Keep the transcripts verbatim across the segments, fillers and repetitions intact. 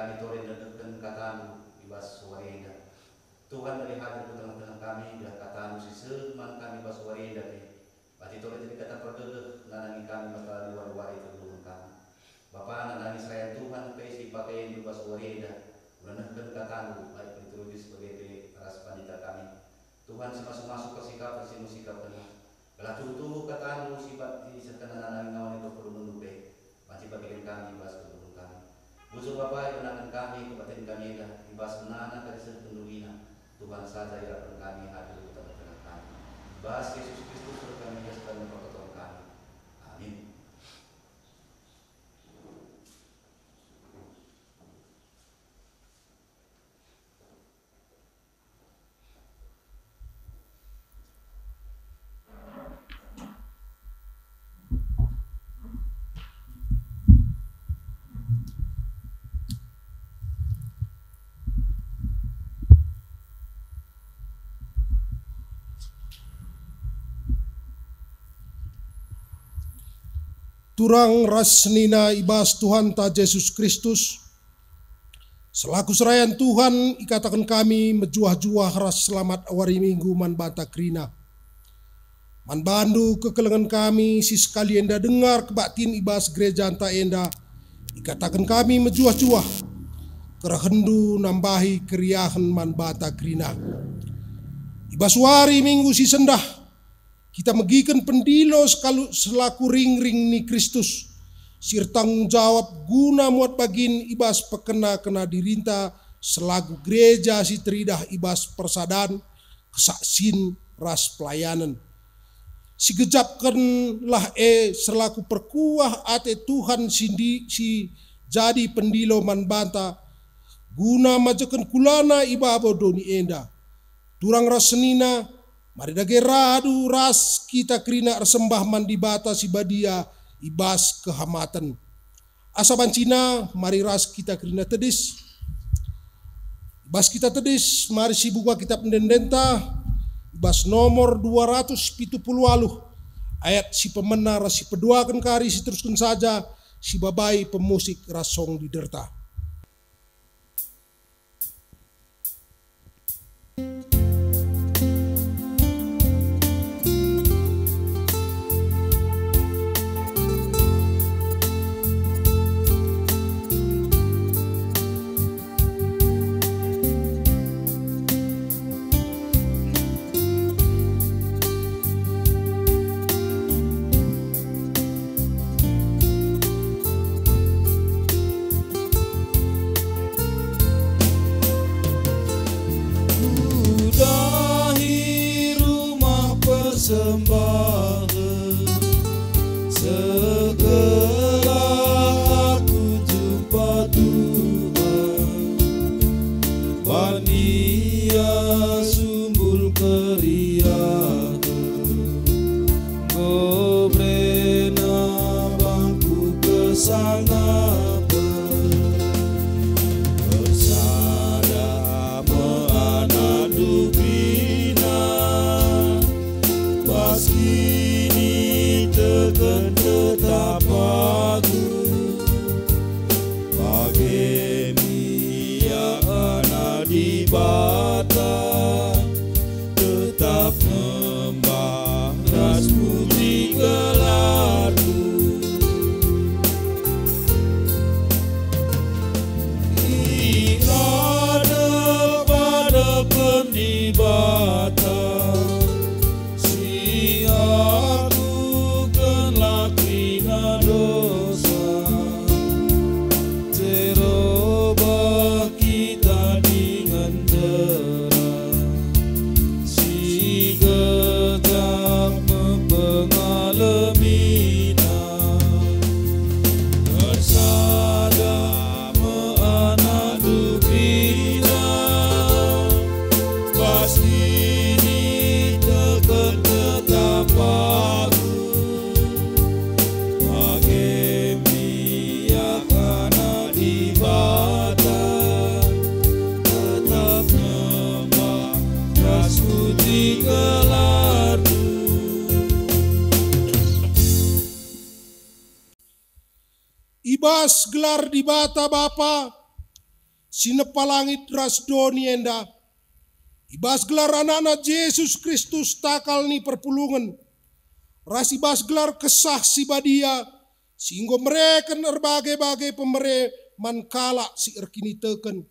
Kami tore nehken kataNdu i bas wari enda. Tuhan, bage hadir ku tengah-tengah kami, gelah kataNdu si seh man kami bas wari enda pe. Banci tore jadi kata pergegeh nandangi kami maka liwari-wari kegeluhen kami. Bapa, nandangi serayan Tuhan pe si ipakendu bas wari enda, guna nehken kataNdu, baik liturgis bage pe ras pandita kami. Tuhan, si masu-masu persikap si enggo sikapkenNa. Gelah tuhu-tuhu kataNdu si bak isehken nandangi ngawan i bas perpulungenndu pe, banci ipaken kami i bas kegeluhen kami. Bujur Bapa, ikenangen kami kebatin kami enda, i bas ngenana kari seh pendungina, Tuhan saja iarapken kami hadir ku tengah-tengah kami. I bas Jesus Kristus reh kami i bas kami pertoton kami. Amin. Turang ras senina i bas Tuhanta Jesus Kristus, selaku serayan Tuhan, ikataken kami mejuah-juah ras selamat wari Minggu man banta kerina. Man bandu kekelengen kami si sekali enda denga kebaktin i bas gerejanta enda, ikataken kami mejuah-juah kerehenndu nambahi keriahen man banta kerina. I bas wari Minggu si sendah, kita megiken pendilo sekalu-, selaku ringring ni Kristus, si ertanggung jawab guna muat bagin i bas pekena-kena dirinta selaku gereja si teridah i bas persadan, kesaksin, ras pelayanen. Sigejapkenlah e selaku perkuah ate Tuhan si ndi-, si jadi pendilo man banta, guna majekken kulana i babo doni enda. Turang ras senina, mari dage radu ras kita kerina ersembah man Dibata si Badia i bas kehamaten. Asa bancina, mari ras kita kerina tedis. I bas kita tedis, mari sibuka Kitap Ende-endenta, i bas nomor dua ratus pitu puluh waluh, ayat si pemena ras si peduaken kari si terusken saja, sibabai pemusik ras song leaderta. Kudahi rumah persembahen, setelah aku jumpa Tuhan, ban Ia sumbul keriahen, enggo iberena bangku kesangapen. Ersada me anakndu kerina, bas kiniteken tetap aku. Bage me ia anak Dibata, tetap nembah ras puji gelarNdu. I adep-adepen Dibata, si aku kenlah kerina dosa, terobah kita dingen terang, si gejap me pengalemina. Ersada me anakndu kerina, bas kiniteken tetap aku. Bage me ia anak Dibata, tetap nembah ras puji gelarNdu. I bas gelar Dibata Bapa, si nepa langit ras doni enda, i bas gelar AnakNa Jesus Kristus takal ni perpulungen, ras i bas gelar Kesah Si Badia, si enggo mereken erbage-bage pemere man kalak si erkiniteken.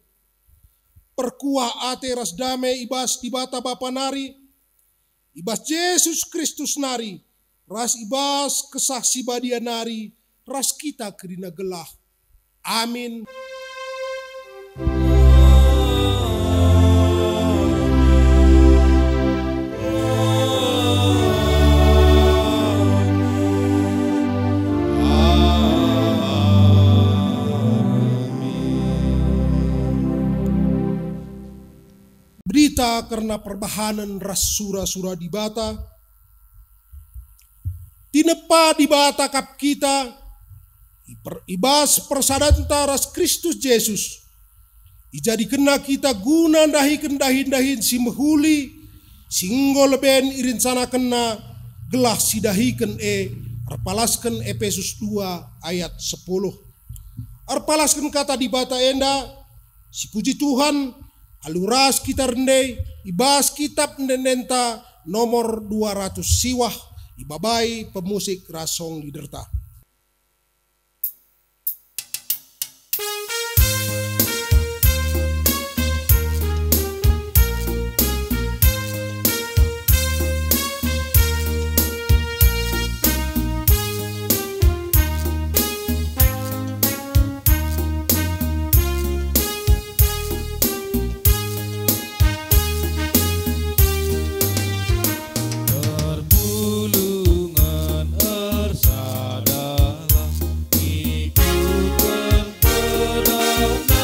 Perkuah ate ras dame i bas Dibata Bapa nari, i bas Jesus Kristus nari, ras i bas Kesah Si Badia nari, ras kita kerina gelah. Amin. Berita kerna perbahanen ras sura-sura Dibata. Tinepa Dibata kap kita, i per-, i bas persadanta ras Kristus Jesus. IjadikenNa kita guna ndahiken dahin-dahin si mehuli, si enggo leben irencanakenNa gelah sidahiken e, erpalasken Epesus dua ayat sepuluh. Erpalasken kata Dibata enda, sipuji Tuhan, alu ras kita rende i bas kitap ende-endenta nomor dua ratus siwah, ibabai pemusik ras song leaderta. Perpulungen ersadalah, ikutken pedana,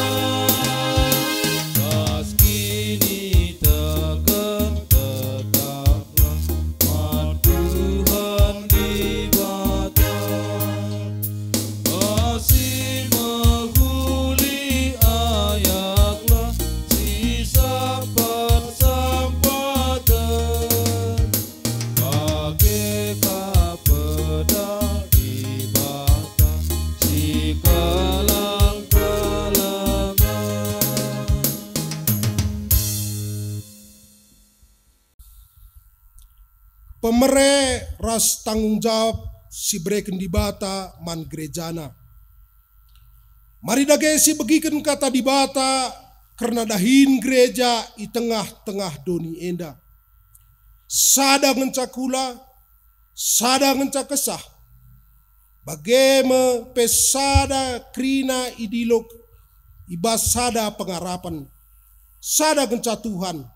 ras kiniteken tetaplah man Tuhan Dibata. Bas si mehuli ayaklah si sapat-sapaten, bage ka peda Dibata si kelang-kelengen. Pemere ras tanggung jawab si ibereken Dibata man gerejana. Mari dage sibegiken kata Dibata kerna dahin gereja i tengah-tengah doni enda. Sada ngenca kula, sada ngenca kesah, bage me pe sada kerina idilo i bas sada pengarapen, sada ngenca Tuhan,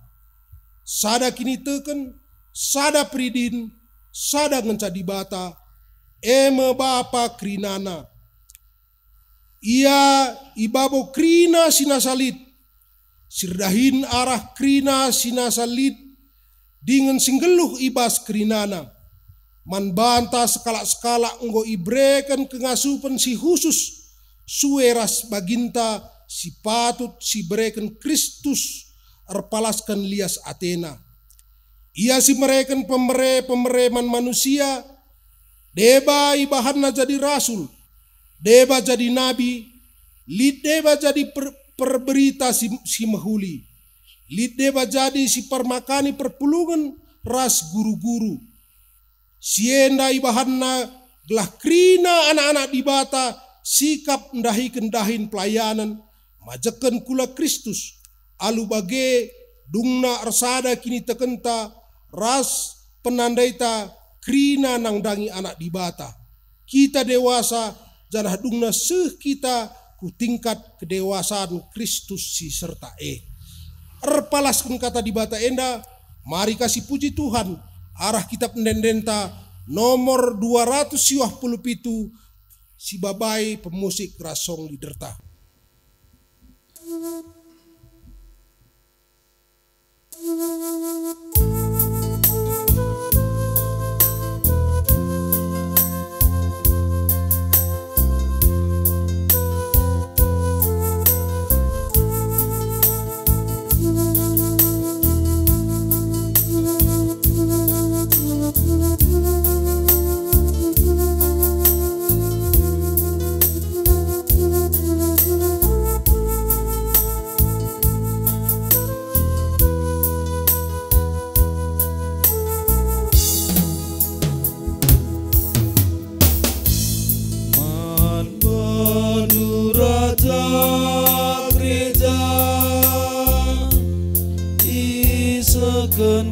sada kiniteken, sada peridin, sada ngenca Dibata, e me Bapa kerinana. Ia i babo kerina si nasa lit, si erdahin arah kerina si nasa lit, dingen si nggeluh i bas kerinana. Man banta sekalak-sekalak enggo ibereken kengasupen si khusus, sue ras baginta si patut si ibereken Kristus erpalasken lias atena. Ia si mereken pemere-pemere man manusia, deba ibahanna jadi rasul, deba jadi nabi, lit deba jadi per-, perberita si, si mehuli, lit deba jadi si permakani perpulungen ras guru-guru. Si enda ibahanna gelah kerina anak-anak Dibata sikap ndahiken dahin pelayanen, majekken kula Kristus, alu bage dungna ersada kinitekenta ras penandaita kerina nandangi Anak Dibata. Kita dewasa, janah dungna seh kita ku tingkat kedewasan Kristus si serta e. Erpalasken kata Dibata enda, mari ka sipuji Tuhan, arah kitap ende-endenta nomor dua ratus siwah puluh pitu, si babai pemusik ras song leaderta.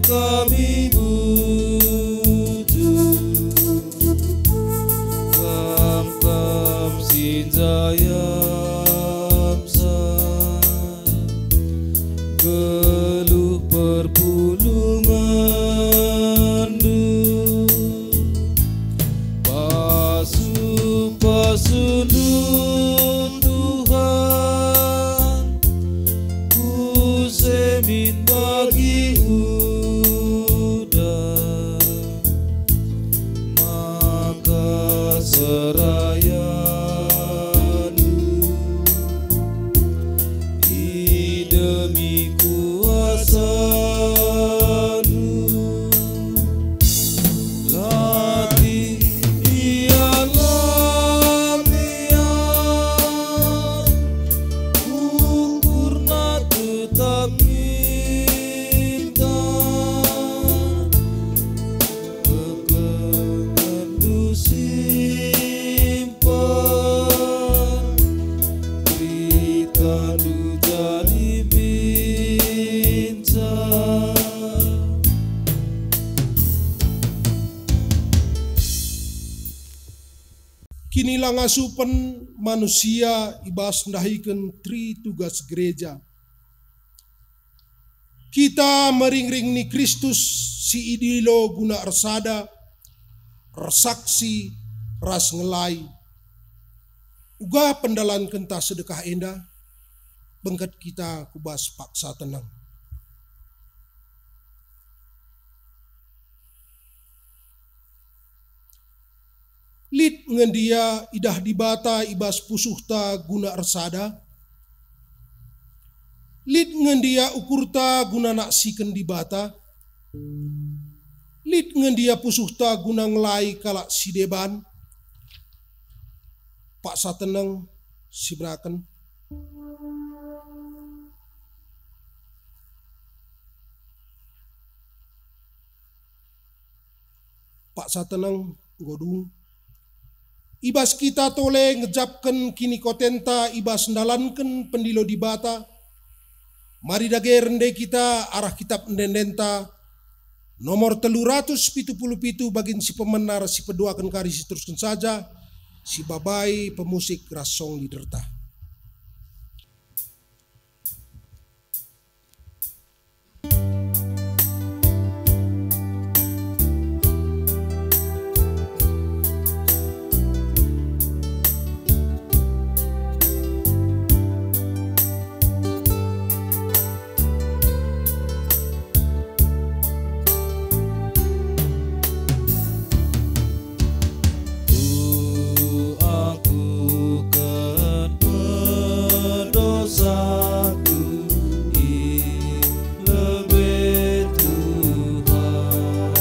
Kami bujur, Kam, Kam si njayamsa, geluh perpulungenndu. Pasu-pasundu, Tuhan, kuse min bagi udah, maka serayandu idemi kuasandu. Latih ia lamian, ukurna tetap indah. Kekengenndu simpan, beritandu jadi binca. Kinilangasupen manusia i bas ndahiken tri tugas gereja. Kita mering-ring ni Kristus si idilo guna ersada, ersaksi, ras ngelai. Uga pendalankenta sedekah enda, bengket kita ku bas paksa teneng. Lit nge ndia idah Dibata i bas pusuhta guna ersada? Lit nge ndia ukurta guna naksiken Dibata? Lit nge ndia pusuhta guna ngelai kalak si deban? Paksa teneng si beraken. Paksa teneng enggo dung. I bas kita tole ngejapken kinikotenta i bas ndalanken pendilo Dibata, mari dage rende kita arah Kitap Ende-endenta, nomor telu ratus pitu puluh pitu, bagin si pemena ras si peduaken kari si terusken saja, si babai pemusik ras song leaderta. Ku akuken pendosaku i lebe Tuhan.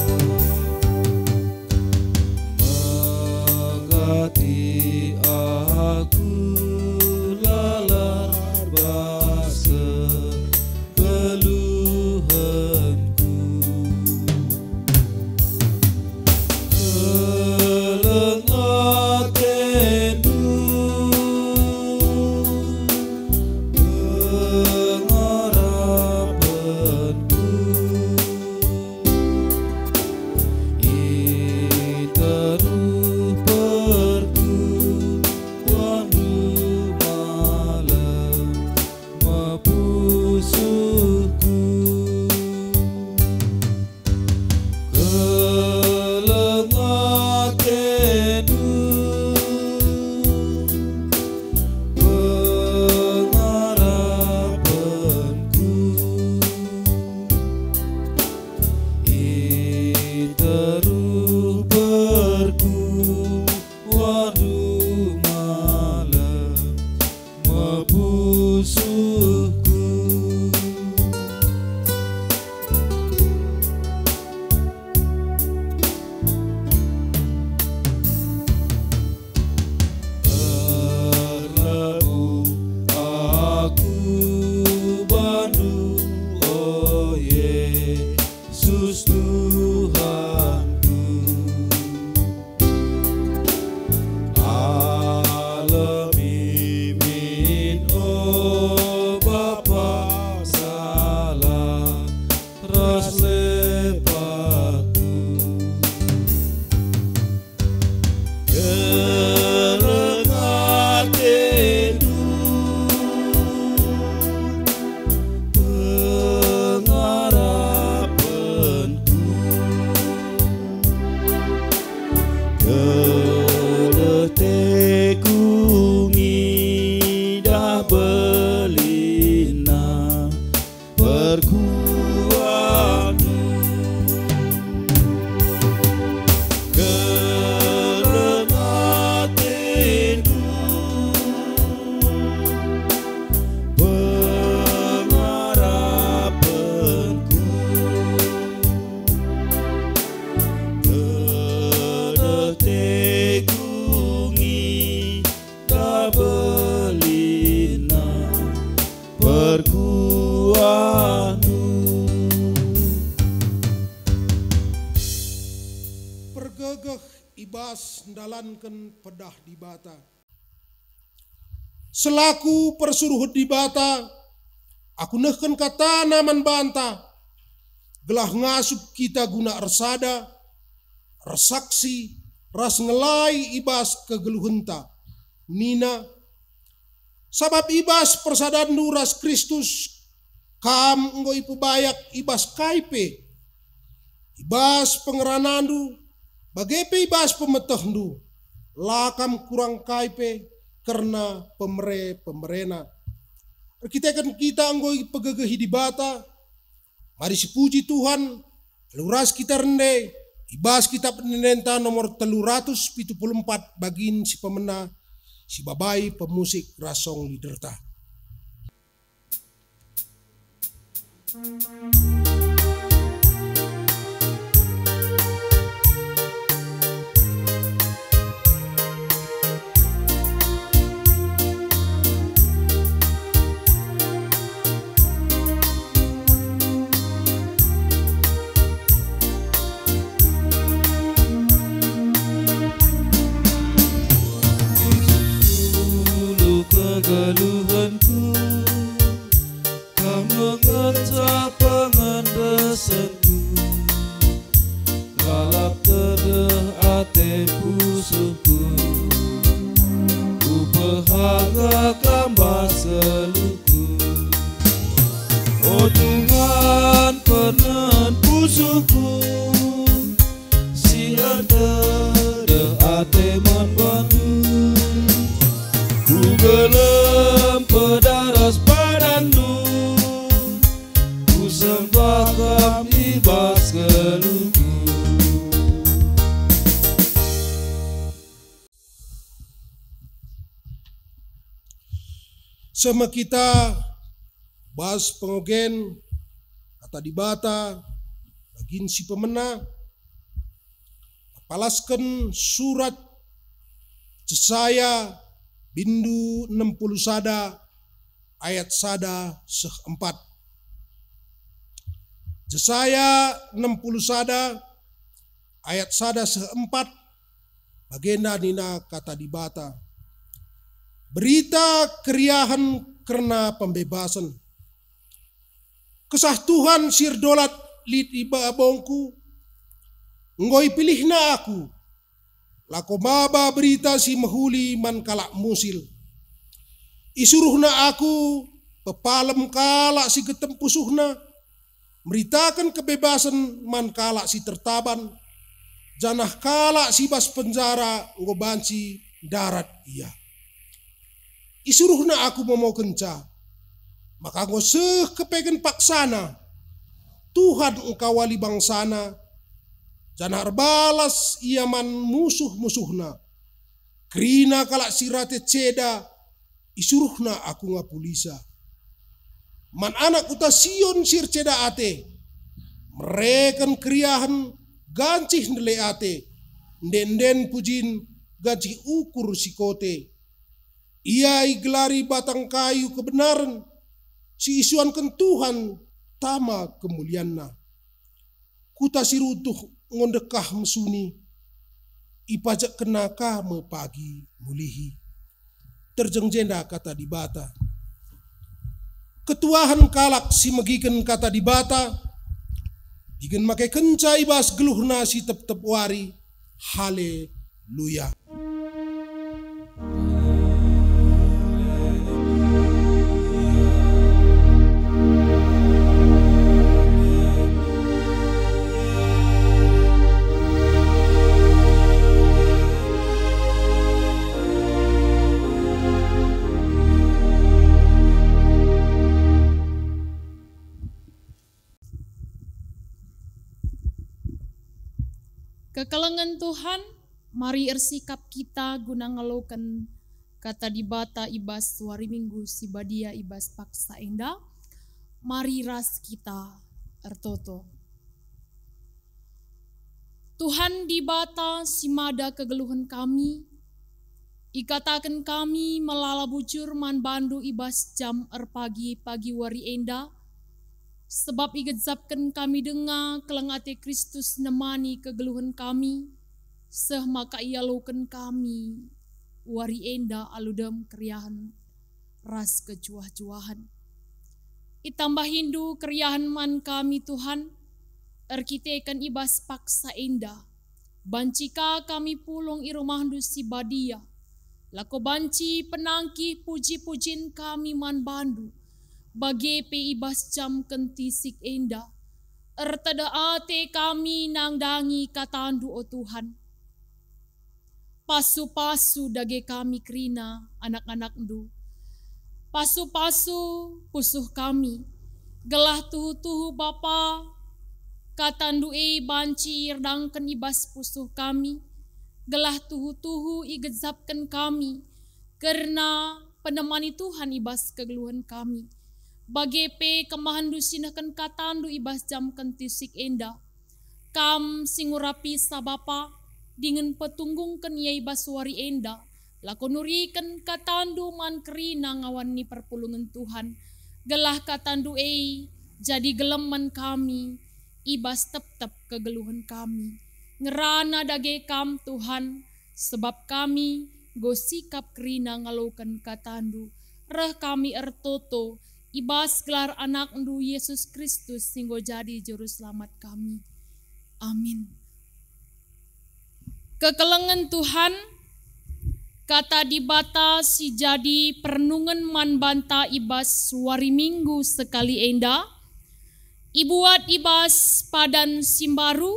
Megati aku lalap bas kegeluhenku. Keleng atendu, pengarapenku, i teruh perkuandu malem mepusuhku. Keleng atendu, pengarapenku, i teruh perkuandu malem mepusuhku. Keleng atendu, pengarapenku, keleh teku ngidah belinna perkuahNdu. Keleng atendu, pengarapenku, keleh teku ngidah belinna perkuahNdu. Pergegeh i bas ndalanken pedah Dibata. Selaku persuruhen Dibata, aku nehken kataNa man banta, gelah ngasup kita guna ersada, ersaksi, ras ngelai i bas kegeluhenta. Nina, Sabap i bas persadanndu ras Kristus, kam enggo ipebayak i bas kai pe, i bas pengeranandu, bage pe i bas pemetehndu, la kam kurang kai pe kerna pemere-pemereNa. Erkiteken kita enggo ipegegehi Dibata, mari sipuji Tuhan, alu ras kita rende i bas Kitap Ende-endenta nomor telu ratus pitu puluh empat bagin si pemena, sibabai pemusik ras song leaderta. Ulu kegeluhenku, Kam ngenca pengendesenku, lalap tedeh ate pusuhku, kupehaga Kam bas geluhku. O Tuhan, pernen pusuhku, si ertedeh ate man bandu. Kugelem pedah ras padanNdu, kusembah Kam i bas geluhku. Seh me kita bas pengogen Kata Dibata bagin si pemena, palasken surat Jesaya bindu enem puluh sada ayat sada seh empat. Jesaya enem puluh sada ayat sada seh empat, bagenda nina Kata Dibata, "Berita keriahen kerna pembebasen. Kesah Tuhan si erdolat lit i babongku. Enggo ipilihNa aku, lako maba berita si mehuli man kalak musil. IsuruhNa aku pepalem kalak si getem pusuhna, meritaken kebebasen man kalak si tertaban, janah kalak si bas penjara enggo banci ndarat ia. IsuruhNa aku momokenca, maka enggo seh kepeken paksana. Tuhan engkawali bangsaNa, janah erbalas Ia man musuh-musuhNa. Kerina kalak si rate ceda, isuruhNa aku ngapulisa. Man anak kuta Sion si erceda ate, mereken keriahen, gancih ndele ate, ende-enden pujin, gancih ukur si kote. Ia igelari batang kayu kebenaren, si isuanken Tuhan tama kemulianNa. Kuta si runtuh enggo ndekah mesuni, ipajekkenNa ka me pagi mulihi." Terjeng jenda Kata Dibata. Ketuahen kalak si megiken Kata Dibata, dingen makekenca i bas geluhna si tep-tep wari. Haleluya! Kekelengen Tuhan, mari ersikap kita guna ngaloken Kata Dibata i bas wari Minggu si badia i bas paksa enda. Mari ras kita ertoto. Tuhan Dibata si mada kegeluhen kami, ikataken kami melala bujur man bandu i bas jam erpagi-pagi wari enda, sebab igejapken kami denga keleng ate Kristus nemani kegeluhen kami, seh maka ialoken kami wari enda alu dem keriahen ras kejuah-juahen. Itambahindu keriahen man kami, Tuhan, erkiteken i bas paksa enda. Banci ka kami pulung i rumahndu si badia, lako banci penangkih puji-pujin kami man bandu, bage pe i bas jam kentisik enda. Ertedeh ate kami nandangi katandu, o Tuhan. Pasu-pasu dage kami kerina anak-anakndu. Pasu-pasu pusuh kami, gelah tuhu-tuhu Bapa, katandu e banci ierdangken i bas pusuh kami, gelah tuhu-tuhu igejapken kami kerna penemani Tuhan i bas kegeluhen kami. Bage pe kemahenndu si nehken katandu i bas jam kentisik enda. Kam si ngurapisa Bapa, dingen petunggungken ia i bas wari enda, lako nuriken katandu man kerina ngawan ni perpulungen Tuhan, gelah katandu e jadi gelemen kami i bas tep-tep kegeluhen kami. Ngerana dage Kam, Tuhan, sebab kami enggo sikap kerina ngaloken katandu, reh kami ertoto i bas gelar Anakndu, Yesus Kristus, si enggo jadi Juru Selamat kami. Amin. Kekelengen Tuhan, Kata Dibata si jadi perenungen man banta i bas wari Minggu sekali enda, ibuat i bas Padan si Mbaru,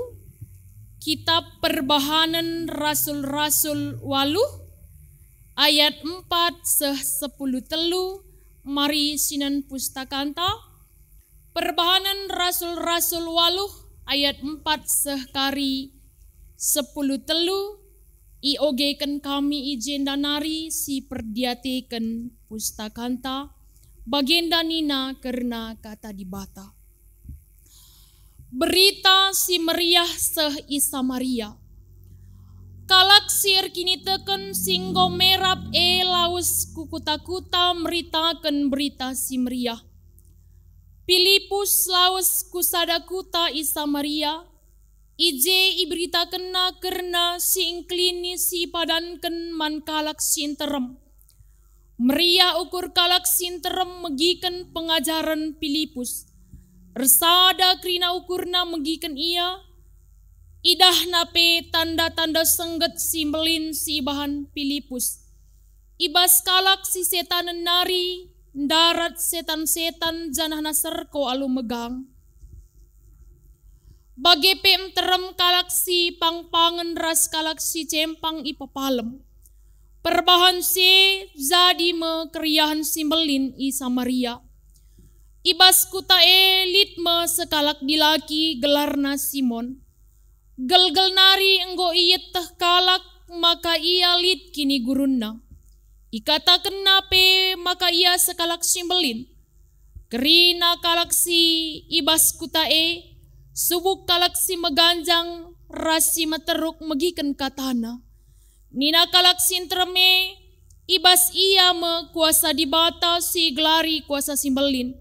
Kitab Perbahanen Rasul-Rasul waluh, ayat empat seh sepuluh telu, mari sinen pustakanta. Perbahanen Rasul-Rasul waluh ayat empat seh kari sepuluh telu, iogeken kami i jenda nari si perdiateken pustakanta, bagenda nina kerna Kata Dibata. Berita Si Meriah seh i Samaria. Kalak si erkiniteken si enggo merap e lawes ku kuta-kuta meritaken Berita Si Meriah. Pilipus lawes ku sada kuta i Samaria, i je iberitakenna kerna si engkelini si ipadanken man kalak si nterem. Meriah ukur kalak si nterem megiken pengajaren Pilipus. Ersada kerina ukurna megiken ia, idahna pe tanda-tanda sengget si mbelin si ibahan Pilipus. I bas kalak si setanen nari ndarat setan-setan janahna serko alu megang. Bage pe nterem kalak si pangpangen ras kalak si cempang ipepalem. Perbahan si e jadi me keriahen si mbelin i Samaria. I bas kuta e lit me sekalak dilaki gelarna Simon. Gelgel nari enggo ieteh kalak maka ia lit kinigurunna. Ikatakenna pe maka ia sekalak si mbelin. Kerina kalak si i bas kuta e, subuk kalak si meganjang ras si meteruk megiken katana. Nina kalak si nterem e, i bas ia me kuasa Dibata si igelari kuasa si mbelin.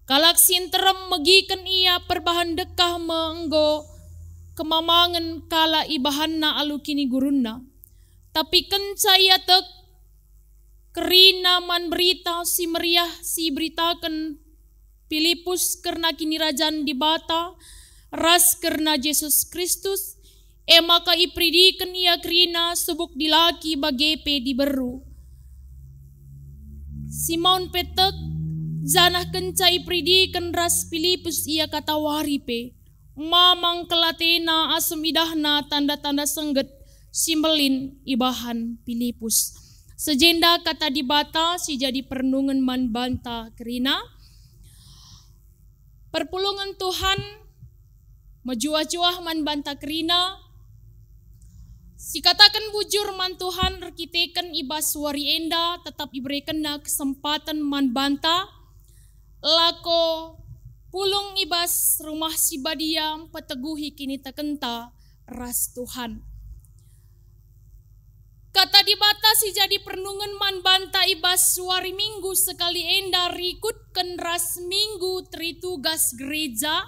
Kalak si nterem megiken ia perbahan dekah me enggo kemamangen kalak ibahanna alu kinigurunna. Tapi kenca ia tek, kerina man Berita Si Meriah si iberitaken Pilipus kerna Kinirajan Dibata ras kerna Jesus Kristus, E maka iperidiken ia kerina subuk dilaki bage pe diberu. Si maun pe tek, janah kenca iperidiken ras Pilipus ia katawari pe, mamang kal atena asum idahna tanda-tanda sengget si mbelin ibahan Pilipus. Sejenda kata Dibata si jadi perenungen man banta kerina. Perpulungen Tuhan mejuah-juah man banta kerina. Sikataken bujur man Tuhan erkiteken i bas wari enda tetap iberekenNa kesempaten man banta, lako pulung i bas Rumah si Badia mpeteguhi kinitekenta ras Tuhan. Kata Dibata si jadi perenungen man banta i bas wari Minggu sekali enda rikutken ras Minggu Tritugas Gereja,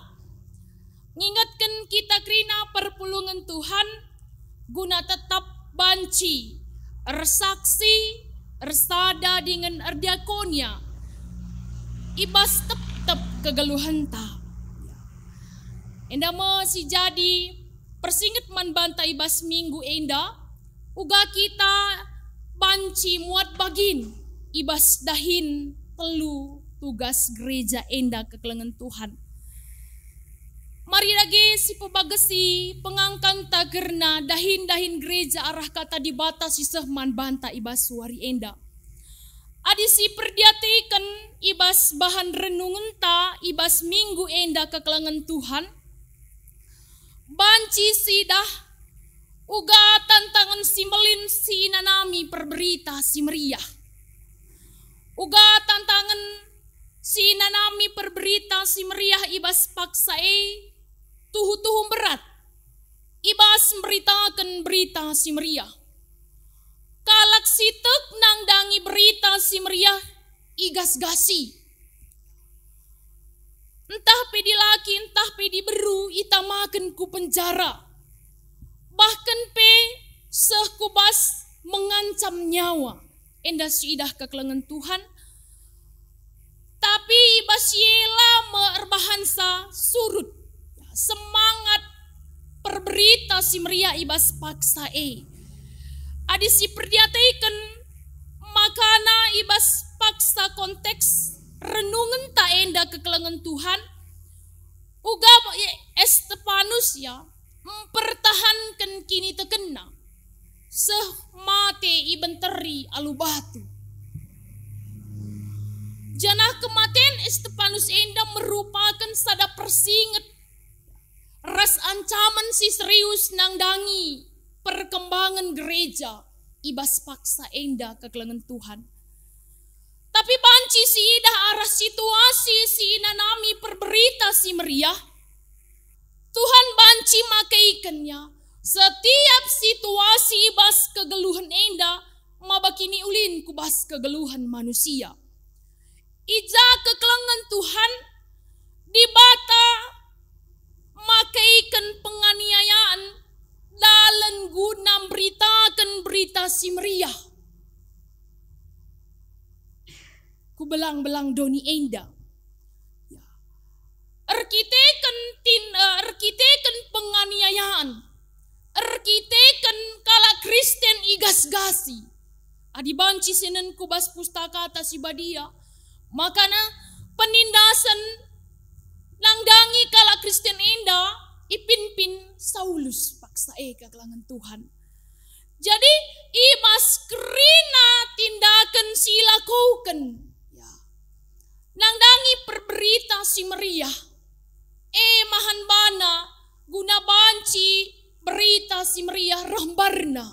ngingetken kita kerina perpulungen Tuhan guna tetap banci ersaksi, ersada dingen erdiakonia i bas tep-tep kegeluhenta. Enda me si jadi persinget man banta i bas minggu enda, uga kita banci muat bagin i bas dahin telu tugas gereja enda kekelengen Tuhan. Mari dage sipebagesi pengangkanta kerna dahin-dahin gereja arah kata Dibata si seh man banta i bas wari enda. Adi siperdiateken i bas bahan renungenta i bas minggu enda kekelengen Tuhan, banci siidah uga tantangen si mbelin si inanami perberita si meriah. Uga tantangen si inanami perberita si meriah i bas paksa e tuhu-tuhu mberat i bas mberitaken berita si meriah. Kalak si tek nandangi berita si meriah igas-gasi. Ntah pe dilaki, ntah pe diberu itamaken ku penjara. Bahken pe seh ku bas mengancam nyawa. Enda siidah kekelengen Tuhan. Tapi i bas si e la me erbahansa surut semangat perberita si meriah i bas paksa e. Adi siperdiateken makana i bas paksa konteks renungenta enda kekelengen Tuhan, uga Estepanus ia mpertahanken kinitekenna, seh mate ibenteri alu batu. Janah kematen Estepanus enda merupaken sada persinget ras ancamen si serius nandangi perkembangen gereja i bas paksa enda kekelengen Tuhan. Tapi banci siidah arah situasi si inanami perberita si meriah, Tuhan banci makeikennya setiap situasi i bas kegeluhen enda maba kiniulin ku bas kegeluhen manusia. I ja kekelengen Tuhan, Dibata makeiken penganiayaan dalen guna mberitaken berita si meriah ku belang-belang doni enda. Ya. Erkiteken tin, eh, erkiteken penganiayaan, erkiteken kalak Kristen igas-gasi. Adi banci sinen ku bas Pustaka Kata Si Badia, makana penindasen nandangi kalak Kristen enda ipimpin Saulus paksa e kekelengen Tuhan. Jadi, i bas kerina tindaken si ilakoken, ya, nandangi perberita si meriah, e mahan bana guna banci berita si meriah reh mbarna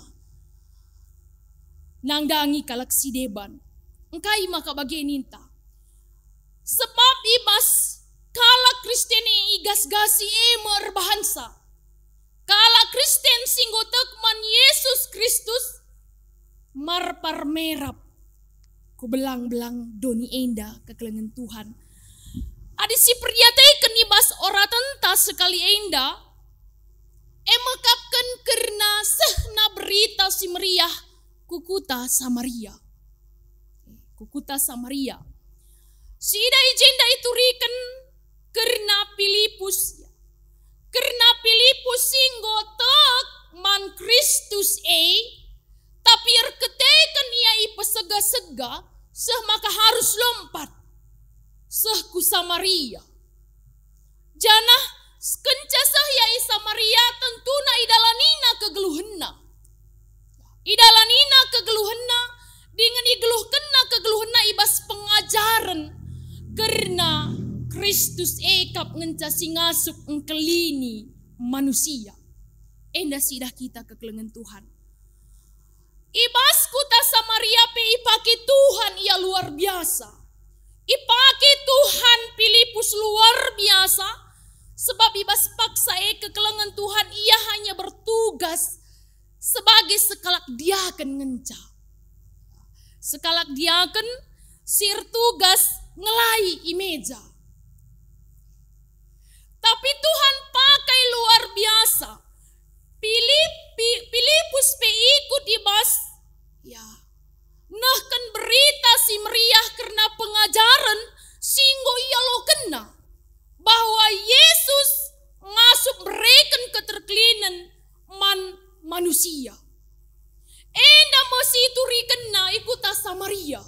nandangi kalak si deban. Engkai maka bage ninta? Sebab i bas kalak Kristen e igas-gasi e me erbahansa. Kalak Kristen si enggo tek man Yesus Kristus marpar merap ku belang-belang doni enda kekelengen Tuhan. Adi siperdiateken i bas oratenta sekali enda, e mekapken kerna sehna berita si meriah ku kuta Samaria. Ku kuta Samaria. Siidah i jenda ituriken kerna Pilipus. Kerna Pilipus si enggo tek man Kristus e, tapi erkiteken ia ipesega-sega, seh maka harus lompat seh ku Samaria. Janah kenca seh ia i Samaria, tentuna idalanina kegeluhenna. Idalanina kegeluhenna, dingen igeluhkenna kegeluhenna i bas pengajaren kerna Kristus e kap ngenca si ngasup engkelini manusia. Enda si idah kita kekelengen Tuhan. I bas kuta Samaria pe ipake Tuhan ia luar biasa. Ipake Tuhan Pilipus luar biasa, sebab i bas paksa e kekelengen Tuhan ia hanya bertugas sebagai sekalak diaken ngenca. Sekalak diaken si ertugas ngelai i meja. Tapi Tuhan pakai luar biasa. Pilip-, Pi-, Pilipus pe ikut i bas, ya, nehken Berita Si Meriah kerna pengajaren si enggo ialokenna, bahwa Yesus ngasup mereken keterkelinen man manusia. Enda me si iturikenna i kuta Samaria.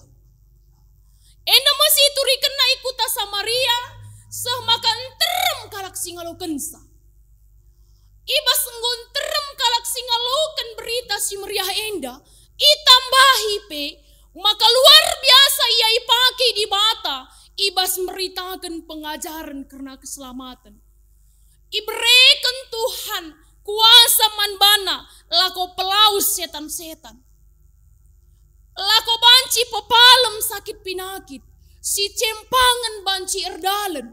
Enda me si iturikenna i kuta Samaria, seh maka nterem kalak si ngalokensa. I bas enggo nterem kalak si ngaloken Berita Si Meriah enda, itambahi pe maka luar biasa ia ipake Dibata i bas meritaken pengajaren kerna keselamaten. Ibereken Tuhan kuasa man bana lako pelawes setan-setan. Lako banci pepalem sakit pinakit, si cempangen banci erdalen.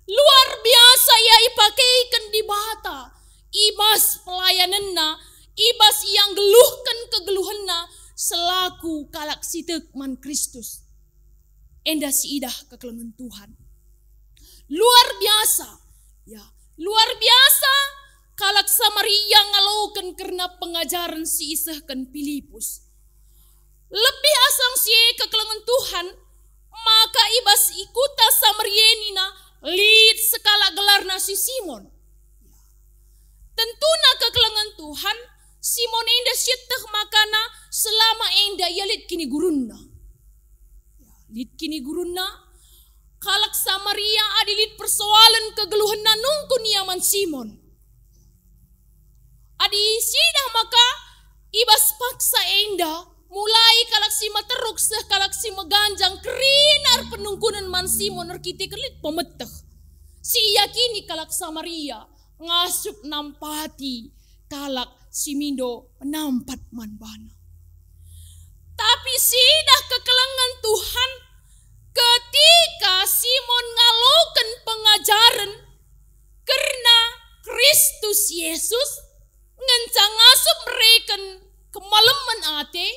Luar biasa ia ipakeiken Dibata i bas pelayanenna, i bas ia nggeluhken kegeluhenna selaku kalak si tek man Kristus. Enda si idah kekelengen Tuhan. Luar biasa, ya, luar biasa kalak Samaria ngaloken kerna pengajaren si isehken Pilipus. Lebih asang si e kekelengen Tuhan, maka i bas i kuta Samaria nina lit sekalak gelarna si Simon. Tentuna kekelengen Tuhan, Simon enda sieteh makana selama enda ia lit kinigurunna. Lit kinigurunna, kalak Samaria adi lit persoalen kegeluhenna nungkun ia man Simon. Adi sidah maka i bas paksa enda, mulai kalak si meteruk seh kalak si meganjang kerina erpenungkunen man Simon erkiteken lit pemeteh si iakini kalak Samaria ngasup nampati kalak si mindo penampat man bana. Tapi sidah kekelengen Tuhan, ketika Simon ngaloken pengajaren kerna Kristus Yesus, ngenca ngasup mereken kemalemen ate,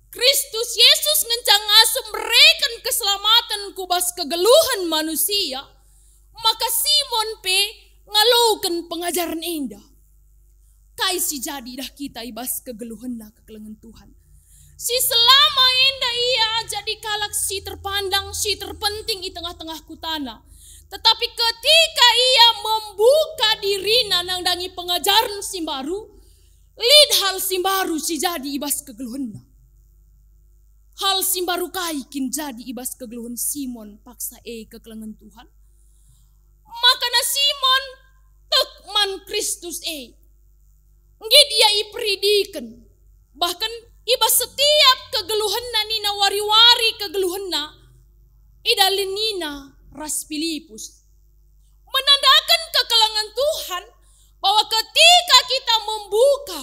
Kristus Yesus ngenca ngasup mereken keselamaten ku bas kegeluhen manusia, maka Simon pe ngaloken pengajaren enda. Kai si jadi idah kita i bas kegeluhenna kekelengen Tuhan? Si selama enda ia jadi kalak si terpandang, si terpenting i tengah-tengah kutana. Tetapi ketika ia membuka dirina nandangi pengajaren si mbaru, lit hal si mbaru si jadi i bas kegeluhenna. Hal si mbaru kai kin jadi i bas kegeluhen Simon paksa e kekelengen Tuhan? Makana Simon tek man Kristus e. Nggit ia iperidiken, bahkan i bas setiap kegeluhenna nina wari-wari kegeluhenna, idalanina ras Pilipus. Menandaken kekelengen Tuhan bahwa ketika kita membuka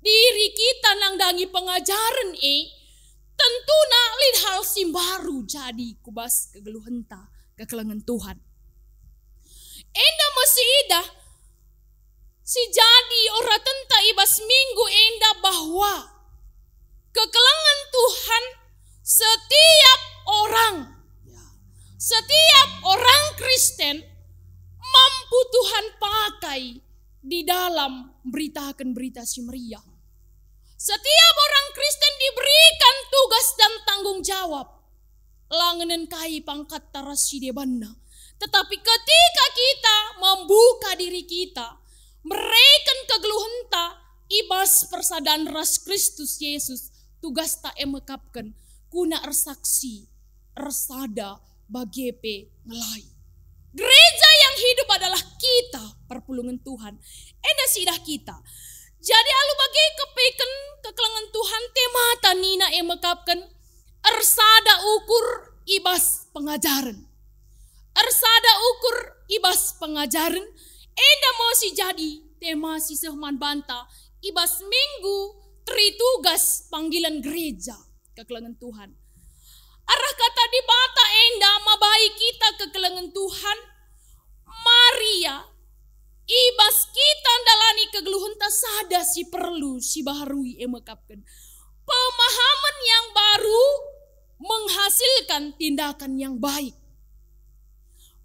diri kita nandangi pengajaren e, tentuna lit hal si mbaru jadi ku bas kegeluhenta kekelengen Tuhan. Enda me si idah si jadi oratenta i bas minggu enda bahwa kekelengen Tuhan setiap orang, ya, setiap orang Kristen mampu Tuhan pakai di dalam beritaken Berita Si Meriah. Setiap orang Kristen diberikan tugas dan tanggung jawab. La ngenen kai pangkatta ras si debanna, Tetapi ketika kita membuka diri kita, mereken kegeluhenta i bas persadan ras Kristus Yesus, tugasta e mekapken guna ersaksi, ersada, bage pe ngelai. Gereja yang hidup adalah kita, perpulungen Tuhan. Enda siidah kita. Jadi alu bage kepeken kekelengen Tuhan, temata nina e mekapken, ersada ukur i bas pengajaren. Ersada ukur i bas pengajaren, enda me si jadi tema si seh man banta i bas Minggu Tritugas Panggilan Gereja, kekelengen Tuhan. Arah kata Dibata enda mabai kita kekelengen Tuhan, Maria, i bas kita ndalani kegeluhenta sada si perlu sibaharui e mekapken. Pemahaman yang baru menghasilkan tindakan yang baik.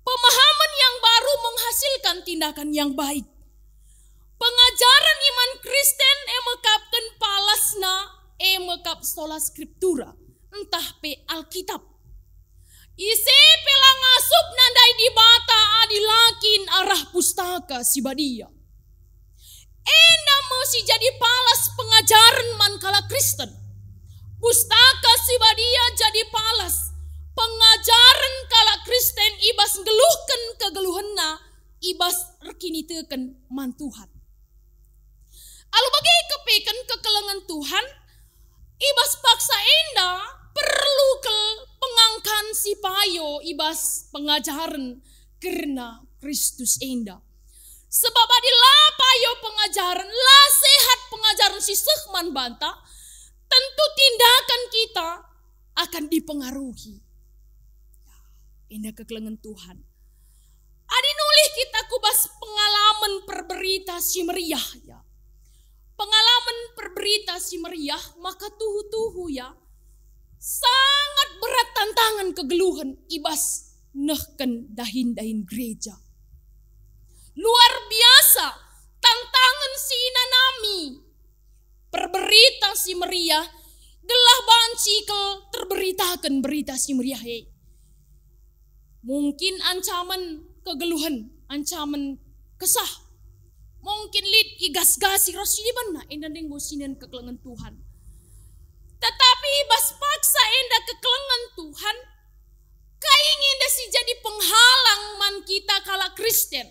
Pemahaman yang baru menghasilkan tindakan yang baik. Pengajaren iman Kristen e mekapken palasna, e mekap sola scriptura, ntah pe Alkitab. Ise pe la ngasup nandai Dibata adi la kin arah Pustaka Si Badia. Enda me si jadi palas pengajaren man kalak Kristen. Pustaka Si Badia jadi palas pengajaren kalak Kristen i bas nggeluhken kegeluhenna, i bas erkiniteken man Tuhan. Alu bage kepeken kekelengen Tuhan, i bas paksa enda perlu kal pengangkan si payo i bas pengajaren kerna Kristus enda. Sebab adi la payo pengajaren, la sehat pengajaren si seh man banta, tentu tindakan kita akan dipengaruhi. Enda kekelengen Tuhan. Adi nulih kita ku bas pengalamen perberita si meriah, ya. Pengalamen perberita si meriah, maka tuhu-tuhu, ya, sangat berat tantangen kegeluhen i bas nehken dahin-dahin gereja. Luar biasa tantangen si inanami perberita si meriah, gelah banci kal terberitaken berita si meriah e. Mungkin ancamen kegeluhen, ancamen kesah. Mungkin lit igas-gasi ras si debanna, enda ndai enggo sinen kekelengen Tuhan. Tetapi i bas paksa enda kekelengen Tuhan, kai nge enda si jadi penghalang man kita kalak Kristen?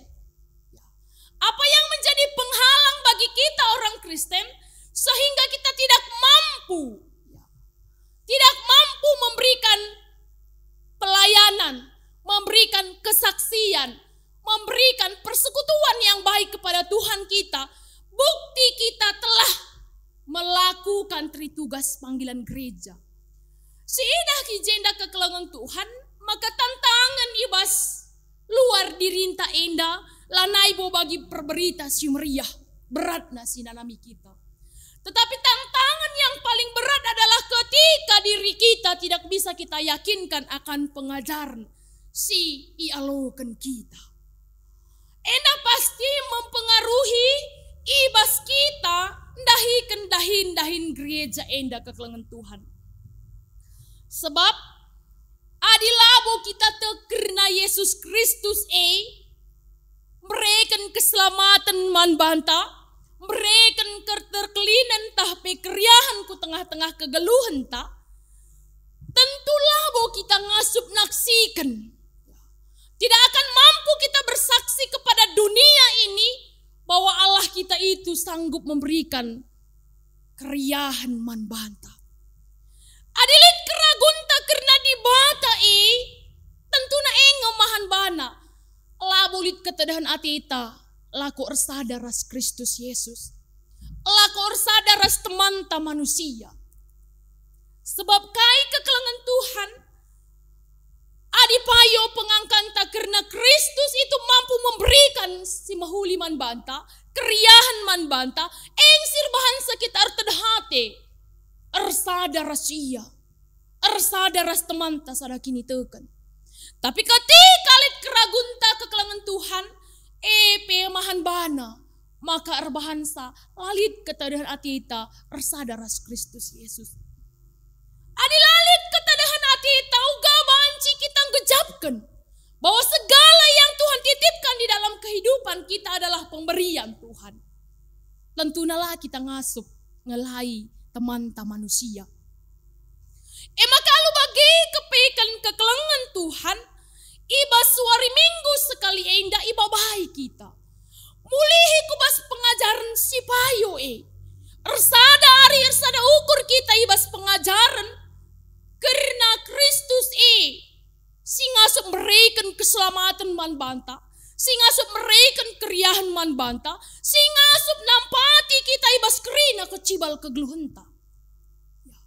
Apa yang menjadi penghalang bagi kita orang Kristen sehingga kita tidak mampu, ya, tidak mampu memberikan pelayanan, memberikan kesaksian, memberikan persekutuan yang baik kepada Tuhan kita, bukti kita telah melakukan tritugas panggilan gereja. Siidah i jenda kekelengen Tuhan, maka tantangen i bas luar dirinta enda lanai bo bagi perberita si meriah, beratna si nanami kita. Tetapi tantangan yang paling berat adalah ketika diri kita tidak bisa kita yakinkan akan pengajaren si ialoken kita. Enda pasti mempengaruhi i bas kita ndahiken dahin-dahin gereja enda kekelengen Tuhan. Sebab adi labo kita tek kerna Yesus Kristus e, mereken keselamaten man banta, mereken keterkelinen tah pe keriahen ku tengah-tengah kegeluhenta, tentu labo kita ngasup naksiken. Tidak akan mampu kita bersaksi kepada dunia ini bahwa Allah kita itu sanggup memberikan keriahen man banta. Adi lit keragunta kerna Dibata e, tentuna e ngemahan bana. Labo lit ketedahen ateta, lako ersada ras Kristus Yesus. Lako ersada ras temanta manusia. Sebab kai kekelengen Tuhan? Adi payo pengangkanta kerna Kristus itu mampu memberikan si mehuli man banta, keriahen man banta, engsir bahan sekitar tedahate, ersada ras Ia, ersada ras temanta sada kiniteken. Tapi ketika lit keragunta kekelengen Tuhan, e pe mahan bana, maka erbahansa la lit ketedahen ateta ersada ras Kristus Yesus. Adi la lit ketedahen ateta, uga banci kita nggejapken. bahwa segala yang Tuhan titipkan di dalam kehidupan kita adalah pemberian Tuhan. Tentuna la kita ngasup ngelai temanta manusia. E maka alu bage kepeken kekelengen Tuhan, i bas wari Minggu sekali enda ibabai kita. Mulihi ku bas pengajaren si payo e. Ersada ari ersada ukur kita i bas pengajaren kerna Kristus e, si ngasup mereken keselamaten man banta, si ngasup mereken keriahen man banta, si ngasup nampati kita i bas kerina kecibal kegeluhenta. Ya.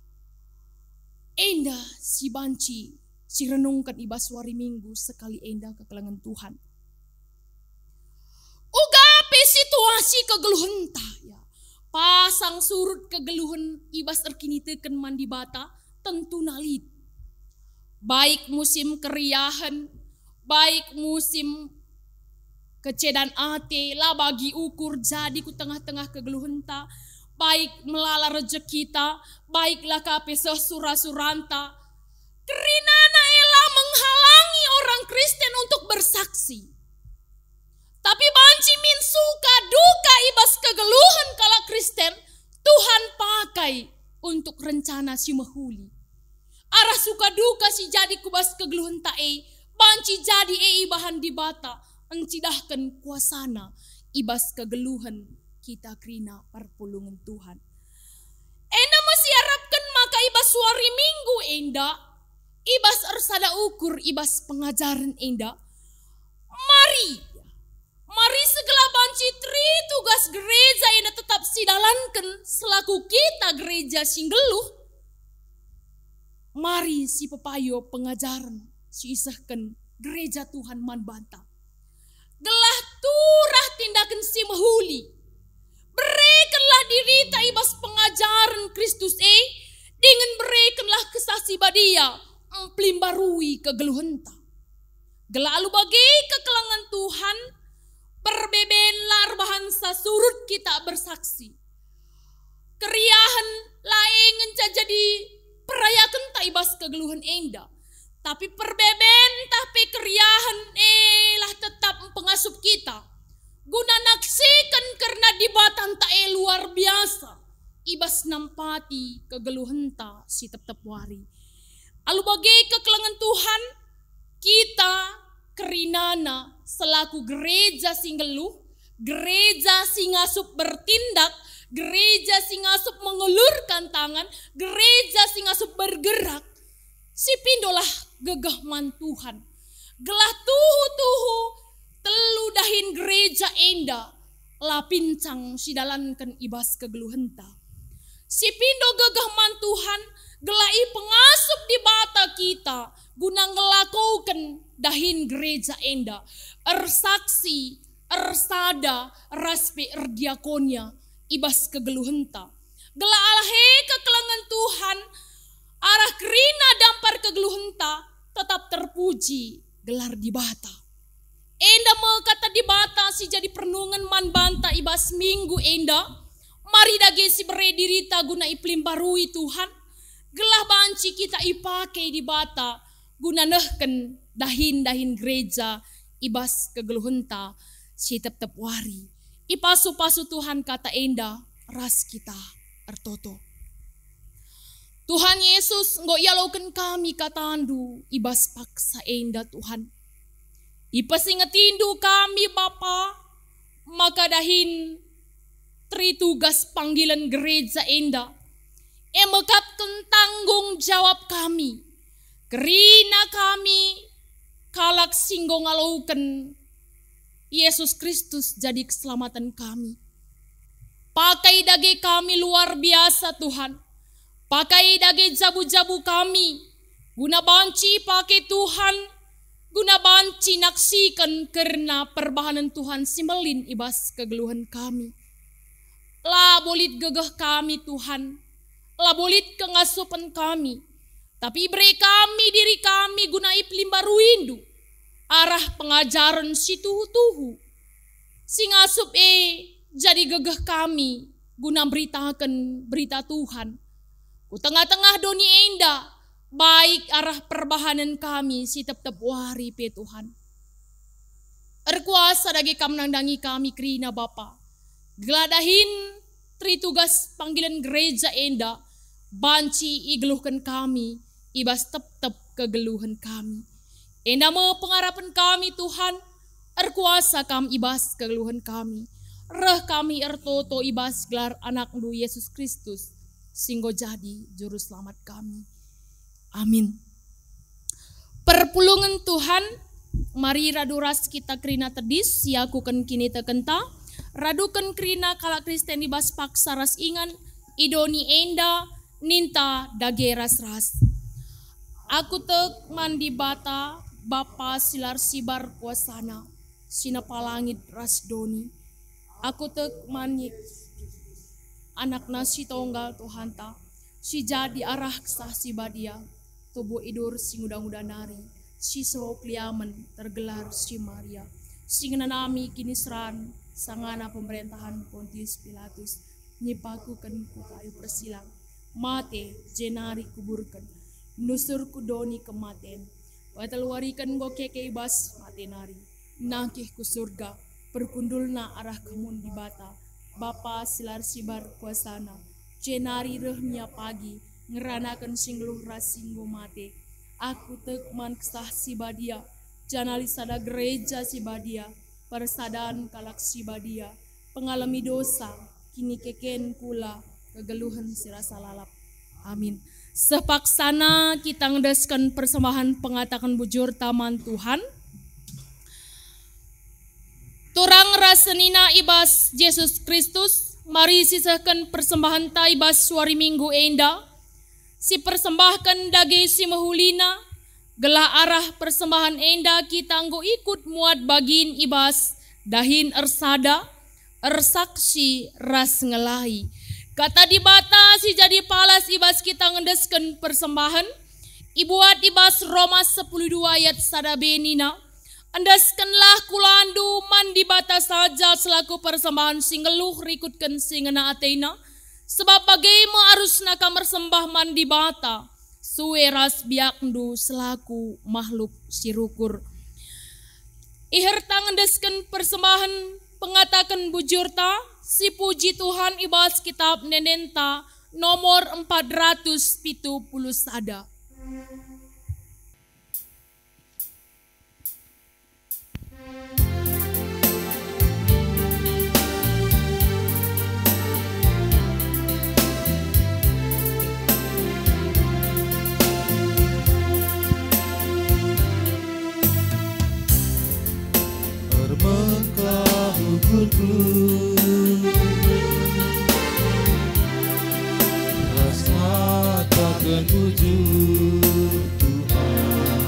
Enda si banci sirenungken i bas wari Minggu sekali enda kekelengen Tuhan. Uga pe situasi kegeluhenta, ya. Pasang surut kegeluhen i bas erkiniteken man Dibata, tentuna lit. Baik musim keriahen, baik musim kecedan ate, la bagi ukur jadi ku tengah-tengah kegeluhenta, baik melala rejekita, baik la ka pe seh sura-suranta. Kerinana e la menghalangi orang Kristen untuk bersaksi. Tapi banci min suka duka i bas kegeluhen kalak Kristen, Tuhan pakai untuk rencana si mehuli. Arah suka duka si jadi ku bas kegeluhenta e, banci jadi e ibahan Dibata encidahken kuasaNa i bas kegeluhen kita kerina perpulungen Tuhan. Enda me si iarapken maka i bas wari Minggu enda, i bas ersada ukur i bas pengajaren enda, mari, mari segelah banci teri tugas gereja enda tetap sidalanken selaku kita gereja si nggeluh. Mari sipepayo pengajaren si isehken gereja Tuhan man banta. Gelah turah tindaken si mehuli. Berekenlah dirita i bas pengajaren Kristus e, dingen berekenlah Kesah Si Badia mpelimbarui kegeluhenta. Gelah alu bage kekelengen Tuhan, perbeben la erbahansa surut kita bersaksi. Keriahen la e ngenca jadi perayakenta i bas kegeluhen enda, tapi perbeben ntah pe keriahen e lah tetap mpengasup kita guna naksiken kerna Dibatanta e luar biasa i bas nampati kegeluhenta si tep-tep wari. Alu bage kekelengen Tuhan, kita kerinana selaku gereja si nggeluh, gereja si ngasup bertindak, gereja si ngasup mengulurkan tangan, gereja si ngasup bergerak, sipindolah gegeh man Tuhan. Gelah tuhu-tuhu telu dahin gereja enda la pincang sidalanken i bas kegeluhenta. Sipindo gegeh man Tuhan, gelah ipengasup Dibata kita guna ngelakoken dahin gereja enda, ersaksi, ersada, ras pe erdiakonia i bas kegeluhenta. Gelah alah e kekelengen Tuhan, arah kerina dampar kegeluhenta tetap terpuji gelar Dibata. Enda me kata Dibata si jadi perenungen man banta i bas minggu enda. Mari dage sibere dirita guna ipelimbarui Tuhan, gelah banci kita ipake Dibata guna nehken dahin-dahin gereja i bas kegeluhenta si tep-tep wari. Ipasu-pasu Tuhan kata enda ras kita ertoto. Tuhan Yesus, enggo ialoken kami kataNdu i bas paksa enda, Tuhan. IpesingetinNdu kami, Bapa, maka dahin teri tugas panggilen gereja enda, e mekapken tanggung jawab kami. Kerina kami kalak si enggo ngaloken Yesus Kristus jadi keselamaten kami. Pakai dage kami luar biasa, Tuhan. Pakai dage jabu-jabu kami, guna banci pake Tuhan, guna banci naksiken kerna perbahanen Tuhan si mbelin i bas kegeluhen kami. Labo lit gegeh kami, Tuhan, labo lit kengasupen kami, tapi ibere kami diri kami guna ipelimbaruiNdu arah pengajaren si tuhu-tuhu, si ngasup e jadi gegeh kami guna mberitaken berita Tuhan ku tengah-tengah doni enda, baik arah perbahanen kami si tep-tep wari pe, Tuhan. Erkuasa dage Kam nandangi kami kerina, Bapa. Gelah dahin teritugas panggilen gereja enda banci igeluhken kami i bas tep-tep kegeluhen kami. Enda me pengarapen kami, Tuhan, erkuasa Kam i bas kegeluhen kami. Reh kami ertoto i bas gelar AnakNdu Yesus Kristus, si enggo jadi Juru Selamat kami. Amin. Perpulungen Tuhan, mari radu ras kita kerina tedis, siakuken kinitekenta, raduken kerina kalak Kristen i bas paksa ras ingan, i doni enda, ninta dage ras-ras. Aku tek man Dibata, Bapa si la ersibar kuasaNa, si nepa langit ras doni. Aku tek man Ye-, AnakNa si Tonggal Tuhanta, si jadi arah Kesah Si Badia, tubuh idur si nguda-nguda nari, si seroh keliamen tergelar si Maria, si ngenanami kiniseran sangana pemerentahen Pontius Pilatus, nipakuken ku kayu persilang, mate, jenari kuburken, nusur ku doni kematen, watelu wariken enggo keke i bas mate nari, nangkih ku Surga, perkundulna arah kemun Dibata, Bapa si la ersibar kuasaNa, jenari reh ia pagi, ngeranaken si nggeluh ras si enggo mate. Aku tek man Kesah Si Badia, janah lit sada gereja si badia, persadan kalak si badia, pengalemi dosa, kinikeken kula, kegeluhen si rasa lalap. Amin. Seh paksana kita ngendesken persembahen pengataken bujurta man Tuhan. Turang ras senina i bas Jesus Kristus, mari sisehken persembahenta i bas wari Minggu enda, sipersembahken dage si mehulina, gelah arah persembahen enda kita enggo ikut muat bagin i bas dahin ersada, ersaksi ras ngelahi. Kata Dibata si jadi palas i bas kita ngendesken persembahen, ibuat i bas Roma sepuluh dua ayat sada b nina, "Endeskenlah kulandu man Dibata saja selaku persembahen si nggeluh rikutken si ngena ateNa, sebab bage me arusna kam ersembah man Dibata, sue ras biakndu selaku mahluk si rukur." Iherta ngendesken persembahen pengataken bujurta, si puji Tuhan i bas Kitap Ende-endenta nomor empat ratus pitu puluh sada. Ermengkah ukurku, ras ngataken bujur, Tuhan,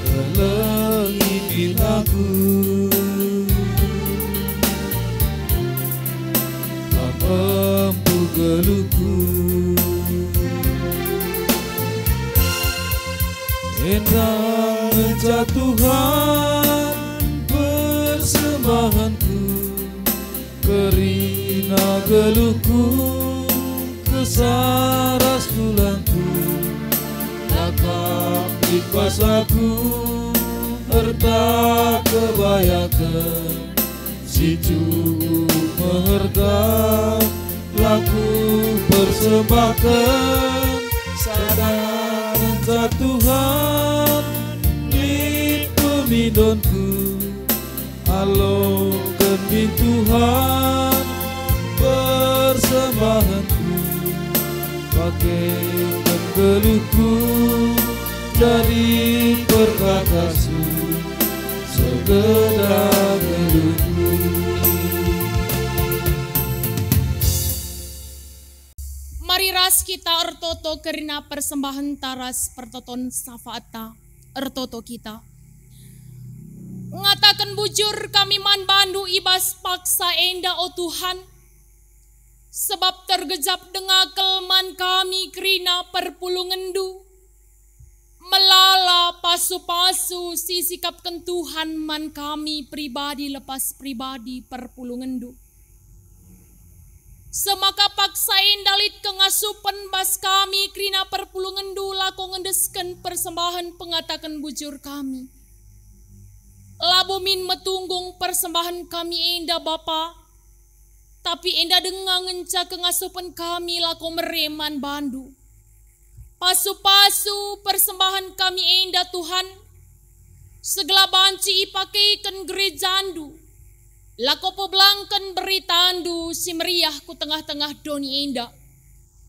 kelengi kin aku. Kam empu geluhku. Enda ngenca Tuhan persembahenku, kerina geluhku, kesah ras tulangku. La kam lit bas aku erta kebayaken, si cukup meherga la kupersembahken. Sada ngenca Tuhan lit pemindonku, aloken min Tuhan persembahenku, pakeken geluhku jadi perkakasku. Segeda geluhku. Mari ras kita ertoto kerina persembahenta ras pertoton syafaatta. Ertoto kita. Ngataken bujur kami man bandu i bas paksa enda, o Tuhan, sebab tergejap denga kal man kami kerina perpulungenndu. Melala pasu-pasu si sikapken Tuhan man kami pribadi lepas pribadi perpulungenndu. Semaka paksa enda lit kengasupen bas kami kerina perpulungenndu lako ngendesken persembahen pengataken bujur kami. Labo min metunggung persembahen kami enda, Bapa, tapi enda denga ngenca kengasupen kami lako mere man bandu. Pasu-pasu persembahen kami enda, Tuhan, segelah banci ipakeken gerejandu, lako pebelangken beritandu si meriah ku tengah-tengah doni enda.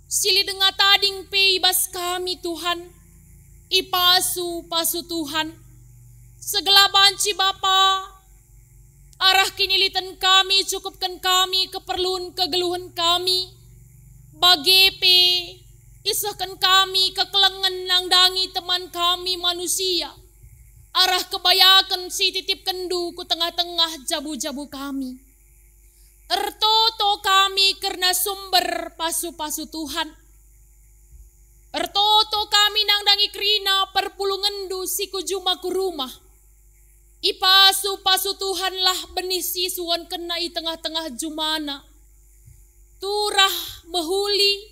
Si lit denga tading pe i bas kami, Tuhan, ipasu-pasu Tuhan. Segelah banci, Bapa, arah kiniliten kami, cukupken kami keperlun kegeluhen kami, bage pe isehken kami kekelengen nandangi teman kami manusia, arah kebayaken si ititipkenNdu ku tengah-tengah jabu-jabu kami. Ertoto kami kerna sumber pasu-pasu Tuhan. Ertoto kami nandangi kerina perpulungenNdu si ku juma ku rumah. Ipasu-pasu Tuhanlah benih si isuankenna i tengah-tengah jumana. Turah, mehuli,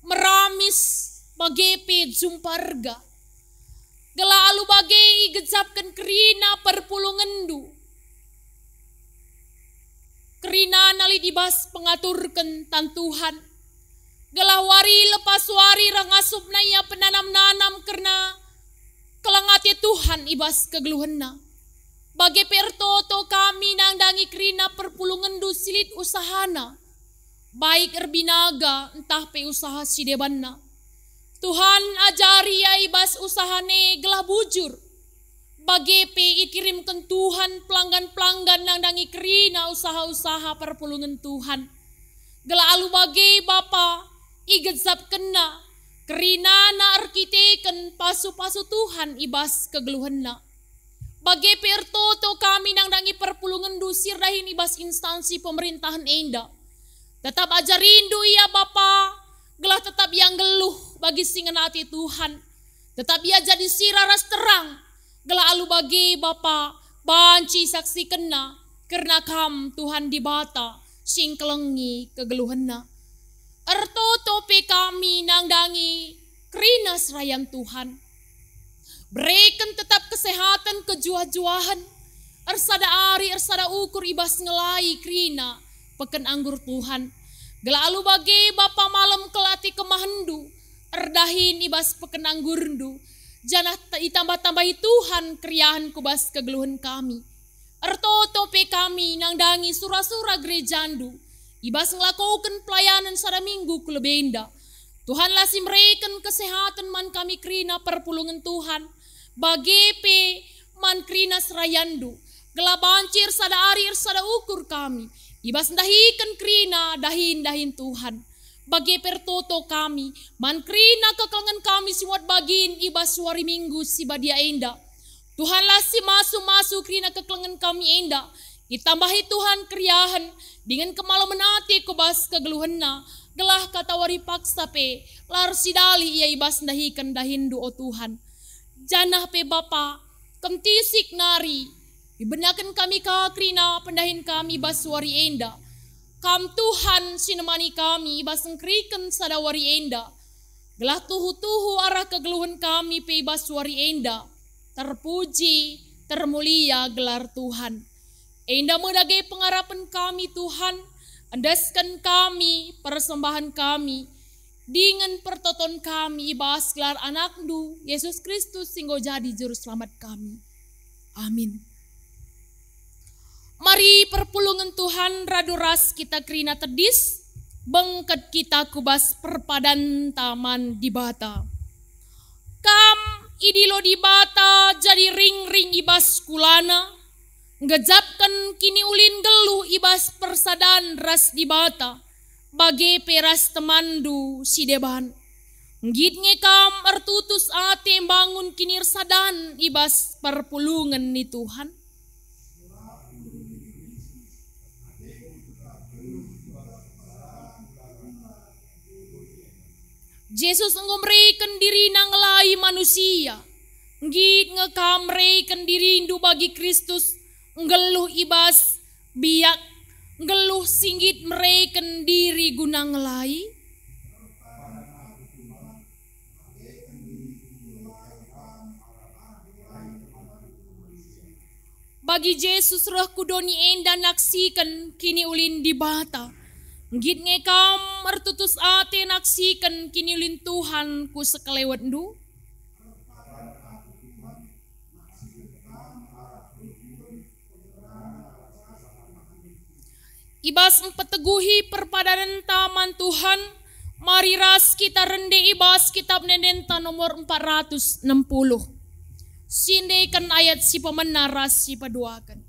meramis, bage pe jumpa erga. Gelah alu bage igejapken kerina perpulungenNdu. Kerinana lit i bas pengaturken tan Tuhan. Gelah wari lepas wari reh ngasupna ia penanam-nanam kerna keleng ate Tuhan i bas kegeluhenna. Bage pe ertoto kami nandangi kerina perpulungenNdu si lit usahana, baik erbinaga ntah pe usaha si debanna. Tuhan, ajari ia i bas usahana e gelah bujur. Bage pe ikirimken Tuhan pelanggan-pelanggan nandangi kerina usaha-usaha perpulungen Tuhan. Gelah alu bage, Bapa, igejapkenna kerinana erkiteken pasu-pasu Tuhan i bas kegeluhenna. Bage pe ertoto kami nandangi perpulungenNdu si erdahin i bas instansi pemerintahen enda. Tetap ajarindu ia, Bapa, gelah tetap ia nggeluh bagi si ngena ate Tuhan. Tetap ia jadi sira ras terang, gelah alu bage, Bapa, banci isaksikenna kerna Kam, Tuhan Dibata, si ngkelengi kegeluhenna. Ertoto pe kami nandangi kerina serayan Tuhan. Bereken tetap kesehaten, kejuah-juahen, ersada ari, ersada ukur i bas ngelai kerina peken anggur Tuhan. Gelah alu bage, Bapa, malem kal ate kemahenNdu erdahin i bas peken anggurNdu, janah ta-, itambah-tambahi Tuhan keriahen ku bas kegeluhen kami. Ertoto pe kami nandangi sura-sura gerejaNdu i bas ngelakoken pelayanen sada minggu ku lebe enda. Tuhanlah si mereken kesehaten man kami kerina perpulungen Tuhan, bage pe man kerina serayanNdu, gelah banci ersada ari ersada ukur kami i bas ndahiken kerina dahin-dahin Tuhan. Bage pe ertoto kami man kerina kekelengen kami si muat bagin i bas wari Minggu si badia enda. Tuhanlah si masu-masu kerina kekelengen kami enda. Itambahi Tuhan keriahen dingen kemalemen ate ku bas kegeluhenna, gelah katawari paksa pe la ersidalih ia i bas ndahiken dahinNdu, o Tuhan. Janah pe, Bapa, kentisik nari ibenaken kami ka kerina pendahin kami i bas wari enda. Kam, Tuhan, si nemani kami i bas ngkeriken sada wari enda, gelah tuhu-tuhu arah kegeluhen kami pe i bas wari enda. Terpuji, termulia gelar Tuhan. Enda me dage pengarapen kami, Tuhan, endesken kami persembahen kami dingen pertoton kami i bas gelar AnakNdu, Yesus Kristus, si enggo jadi Juru Selamat kami. Amin. Mari perpulungen Tuhan radu ras kita kerina tedis, bengket kita ku bas perpadanta man Dibata. Kam idilo Dibata jadi ringring i bas kulana, nggejapken kiniulin nggeluh i bas persadan ras Dibata, bage pe ras temanndu si deban. Nggit nge kam ertutus ate mbangun kinirsadan i bas perpulungen ni Tuhan? Jesus enggo mereken diriNa ngelai manusia. Nggit nge kam mereken dirindu bagi Kristus, nggeluh i bas biak, nggeluh si nggit mereken diri guna ngelai? Bagi Jesus reh ku doni enda naksiken kiniulin Dibata. Nggit nge kam ertutus ate naksiken kiniulin Tuhan ku sekelewetndu? I bas mpeteguhi perpadanenta man Tuhan, mari ras kita rende i bas Kitab Ende-endenta nomor empat ratus enam puluh. Siendeken ayat si pemena ras si peduaken.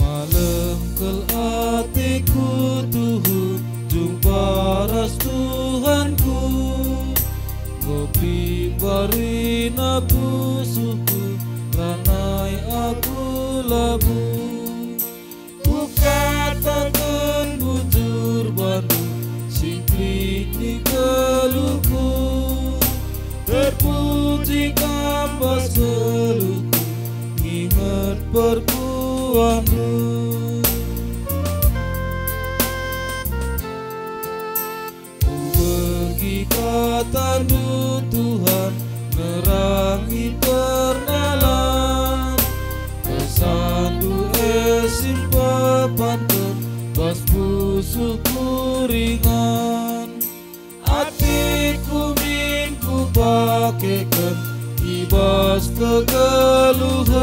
Malem kal ateku tuhu jumpa ras Tuhanku. Enggo pembarina pusuhku, lanai aku labuh. Kukataken bujur bandu, singklik ni geluhku. Terpuji Kam bas geluhku, nginget perkuahndu. Kubegi katandu, Tuhan, nerangi pernalan. Pesandu e si mpepanken bas pusuhku ringan. Ateku min kupakeken i bas kegeluhen,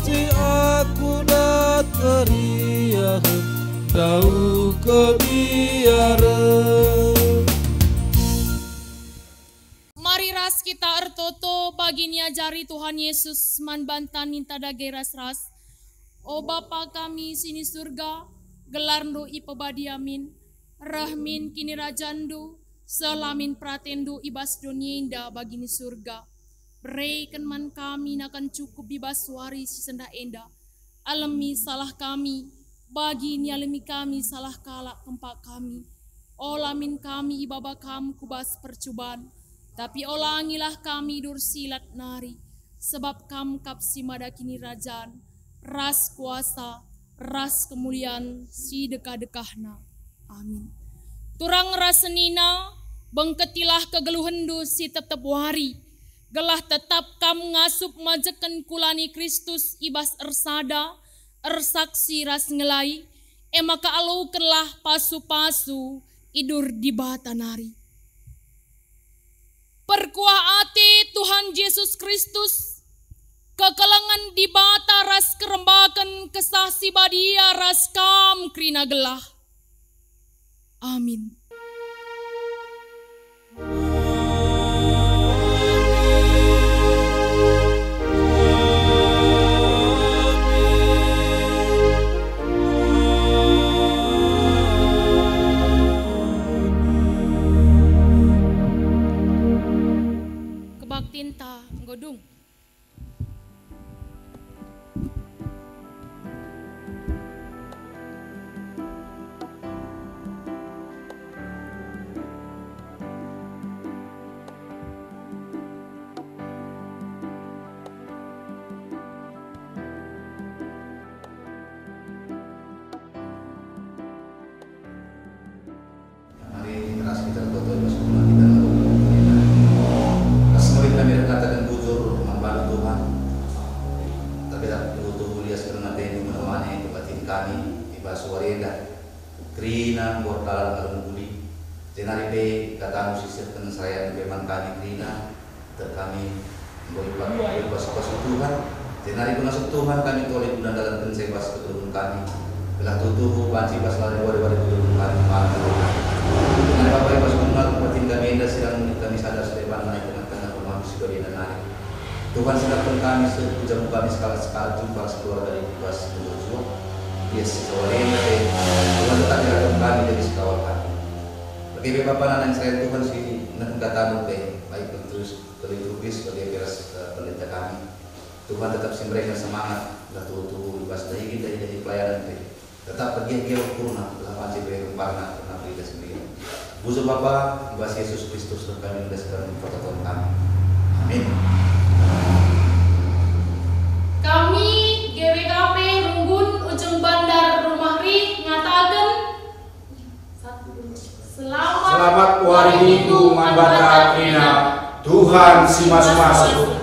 si aku dat keriahen, ndauh kebiaren. Mari ras kita ertoto bagi niajari Tuhan Yesus man banta ninta dage ras-ras. O Bapa kami si ni Surga, gelarNdu ipebadia min. Reh min kinirajanNdu, seh la min peratenNdu i bas doni enda bagi ni Surga. Bereken man kami nakan cukup i bas wari si sendah enda. Alemi salah kami, bagi nialemi kami salah kalak kempak kami. Ola min kami ibaba Kam ku bas percuban, tapi olangilah kami dursilat nari, sebab Kam kap si mada kinirajan, ras kuasa, ras kemulian si dekah-dekahna. Amin. Turang ras senina, bengketilah kegeluhenndu si tep-tep wari, gelah tetap kam ngasup majeken kula ni Kristus i bas ersada, ersaksi ras ngelai, e maka alokenlah pasu-pasu idur Dibata nari. Perkuah ate Tuhan Jesus Kristus, kekelengen Dibata ras kerembaken Kesah Si Badia ras kam kerina gelah. Amin. Kebaktinta enggo dung. Mari ras kita ertoto i bas rumah kita lalu. Ras mari kami erkataken bujur man bandu Tuhan. Tapi dah tuhu-tuhu lias kerna atendu menemani kebatin kami i bas wari enda. Kerina enggo erdalan alu mehuli. Jenari pe katamu si sehken serayan pe man kami kerina. Tek kami enggo ipasu-pasu Tuhan, jenari pengasup Tuhan kami tole guna ndalankenca i bas kegeluhen kami. Gelah tuhu-tuhu banci i bas lalai wari-wari kegeluhen kami. Jenari Bapa, i bas guna kebatin kami enda sidang kami sadar si deban nai tengah-tengah rumah si bagenda nari. Tuhan, sedapken kami seh ku jamu kami sekalak-sekalak jumpa ras keluarga i bas kegeluhen. Yes, sore enda pe Tuhan tetap ragam kami jadi sekawal kami. Bage pe Bapa, nanang serayan Tuhan si nehken katamu pe, baik terus Keliturgis bagi piras, eh, pendeta kami. Tuhan tetap si mereken semangat, gelah tuhu-tuhu i bas dahi-dahi pelayanan pe. Tetap ergiah-giah ukurna, gelah banci bage kemparna kerna beridah sendiri. Bujur Bapa, i bas Yesus Kristus kami endesken pertoton kami. Amin. Kami G W K P Runggun Ujung Bandar Rumah Rih ngataken, satu, dua, selamat, Selamat wari Minggu man banta kerina. Tuhan si masu-masu.